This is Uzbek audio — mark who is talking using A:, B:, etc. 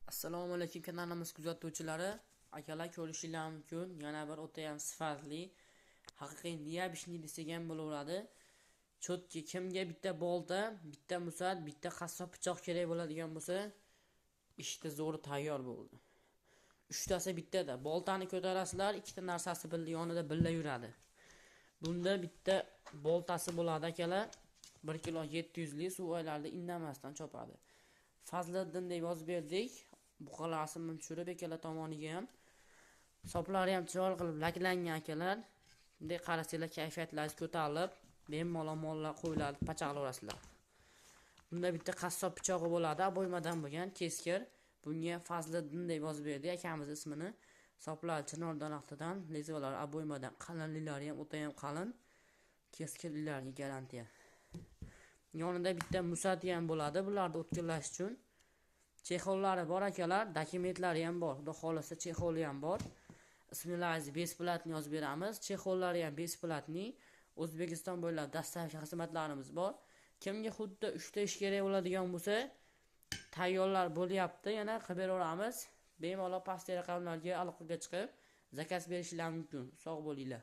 A: Assalomu alaykum kanalimiz kuzatuvchilari, akalar, ko'rishinglar mumkin. Yana bir o'tayam sifatli, haqiqiy необычный desak ham bo'laveradi. Чётко kimga bitta bolta, bitta musat, bitta qassob pichoq kerak bo'ladigan bo'lsa, ishda zo'ri tayyor bo'ldi. Uchtasi bittada. Boltani ko'tarasizlar, ikkita narsasi birga yonida birga yuradi. Bunda bitta boltasi bo'ladi, akalar. 1 kilo 700 lik suvaylarda indamasdan chopadi. Fazliddin deb yozib berdik. Buqalar rasmini tushirib akalar tomoniga ham. Soplari ham chiroyli qilib laklangan, akalar. Bunday qarasanglar, kayfiyatlaringiz ko'tarilib, bemalol mollar, qo'ylarni pachaqlaverasizlar. Bunda bitta qassob pichog'i bo'ladi, обойма dan bo'lgan, keskir. Bunga Fazliddin deb yozib berdik akamiz ismini. Soplari chinor daraxtidan, лезвия lari обойма dan, qalinliklari ham o'ta ham qalin. Keskirliklariga garantiya. Yonida bitta musati ham bo'ladi, bularni o'tkirlash uchun. Чехол lari bor, akalar, dokumentlari ham bor. Xudo xohlasa, чехол i ham bor. Ismlaringizni бесплатный yozib beramiz. Чехол lari ham бесплатный. O'zbekiston bo'ylab доставка xizmatlarimiz bor. Kimga xuddi 3 ta ish kerak bo'ladigan bo'lsa, tayyorlar bo'lyapti, yana qilib beraveramiz. Bemalol pastdagi raqamlarga aloqaga chiqib, заказ berishinglar mumkin. Sog' bo'linglar.